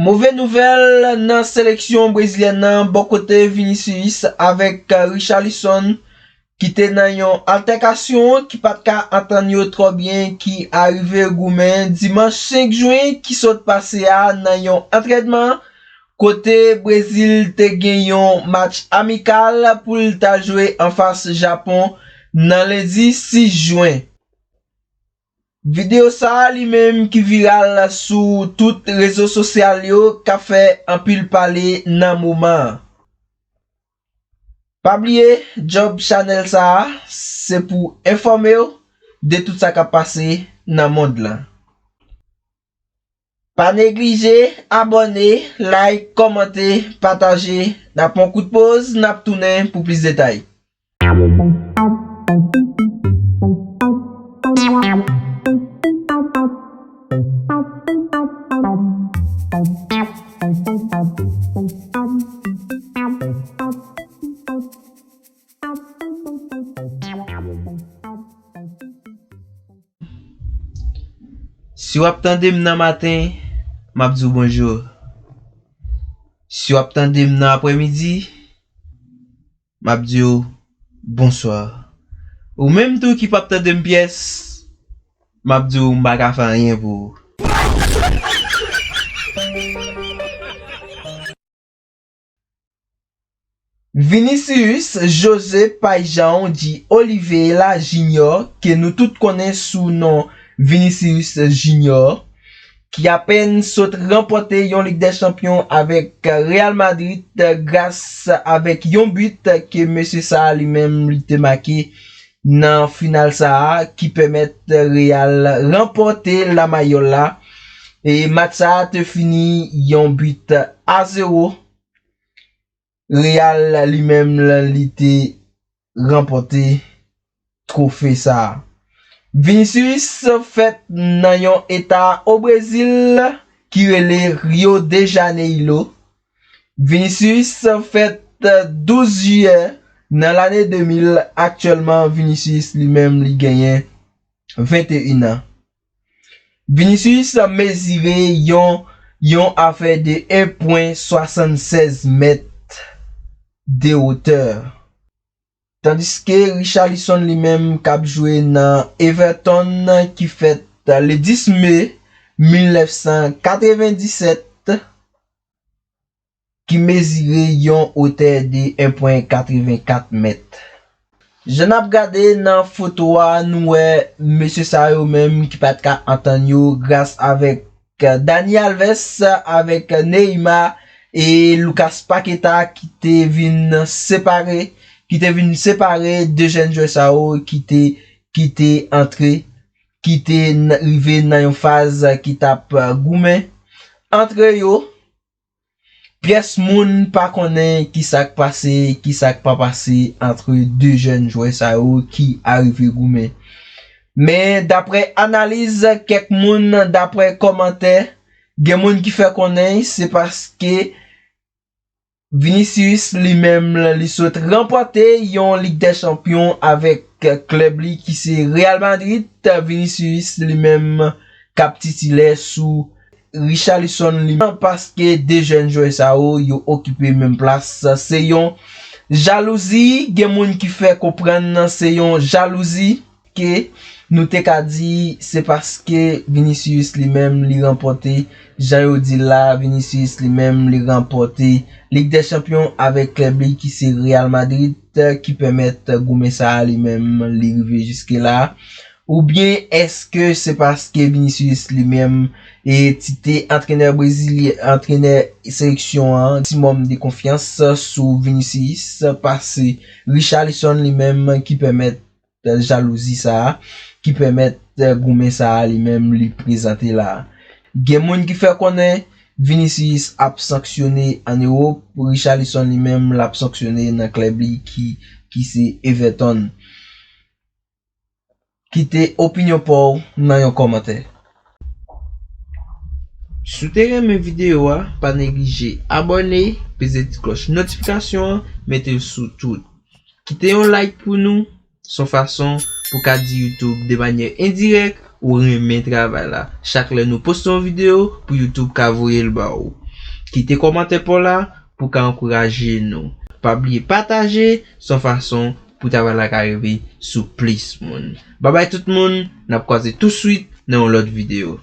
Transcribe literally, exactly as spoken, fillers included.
Move nouvèl nan seleksyon brezilyèn nan, bò kote Vinicius avèk Richarlison ki te nan yon altèkasyon ki pa t ka antann yo twò byen, ki arive goumen dimanch senk jen ki sot pase a nan yon antrènman kote Brezil te gen yon match amikal pou l ta jwe anfas Japon nan lendi sis jen. Videyo sa a li menm ki viral sou tout rezo sosyal yo k ap fè anpil pale nan moman an. Pa bliye, djòb chanèl sa a, se pou enfòme w de tout sa k ap pase nan mond lan. Pa neglije abòne, like, kòmante, pataje. N ap pran kout poz, n ap tounen pou plis detay. Si w ap tande m nan maten, m ap di w bonjou. Si w ap tande m nan aprèmidi, m ap di w bonswa. Ou menm tou ki p ap tande m pyès, m ap di w m pa ka fè anyen pou ou. Vinicius José Paixão de Oliveira Júnior, ke nou tout konnen sou non Vinicius Junior, ki apèn sot ranpòte yon Lig dè Chanpyon avèk Real Madrid gras avèk yon bit ke mesye sa a li menm li te make nan final sa a ki pèmèt Real ranpòte la mayòl la. E match sa a te fini yon bit a zewo. Real li menm li te ranpòte twofe sa a. Vinicius fèt nan yon eta o Brezil ki rele Rio de Janeiro. Vinicius fèt douz jiyè nan lane de mil. Aktyèlman, Vinicius li menm li genyen venteyen an. Vinicius mezire yon, yon afè de en pwen swasannsèz mèt de wotè. Tandiske Richarlison li menm k ap jwe nan Everton ki fèt le dis me mil nèf san katrevendisèt, ki mezire yon wotè de en pwen katrevenkat mèt. Jan n ap gade nan foto a, nou wè mesye sa yo menm ki pa t ka antann yo gras avèk Dani Alves, avèk Neymar e Lucas Paqueta ki te vin separe, ki te vin separe de jèn jwè sa yo ki te, ki te antre, ki te n-, rive nan yon faz ki t ap goumen antre yo. Pyès moun pa konnen ki sa k pase, ki sa k pa pase antre de jèn jwè sa yo ki arive goumen. Men daprè analiz kèk moun, daprè kòmantè, gen moun ki fè konnen se paske Vinicius li menm li sot ranpòte yon Lig dè Chanpyon avèk klèb li ki se Real Madrid. Vinicius li menm k ap titilè sou Richarlison li menm, paske de jèn jwè sa yo, yo okipe menm plas. Se yon jalouzi, gen moun ki fè konprann se yon jalouzi ke nou te ka di se paske Vinicius li menm li ranpòte, jan yo di l la, Vinicius li menm li ranpòte Lig dè Chanpyon avèk klèb li ki se Real Madrid, ki pèmèt goumen sa a li menm li rive jiske la. Oubyen èske se paske Vinicius li menm e ti te antrenè brezilyen, antrenè seleksyon an, ti mòm de konfyans sou Vinicius pase Richarlison li menm ki pèmèt jalouzi sa a, ki pèmèt goumen sa a li menm li prezante la a. Gen moun ki fè konnen Vinicius ap sanksyone ann Ewòp, Richarlison li menm l ap sanksyone nan klèb li ki, ki se Everton. Kite opinyon pa w nan yon kòmantè. Si w te renmen videyo a, pa neglije abòne, peze ti klòch notifikasyon an, mete l sou tout. Kite yon like pou nou, s on fason pou ka di YouTube de manyè endirèk ou renmen travay la. Chak lè nou poste yon videyo, pou YouTube ka voye l ba ou. Kite kòmantè pa w la pou w ka ankouraje nou. Pa bliye pataje, se yon fason pou travay la ka rive sou plis moun. Babay tout moun, n ap kwaze tou swit nan yon lòt videyo.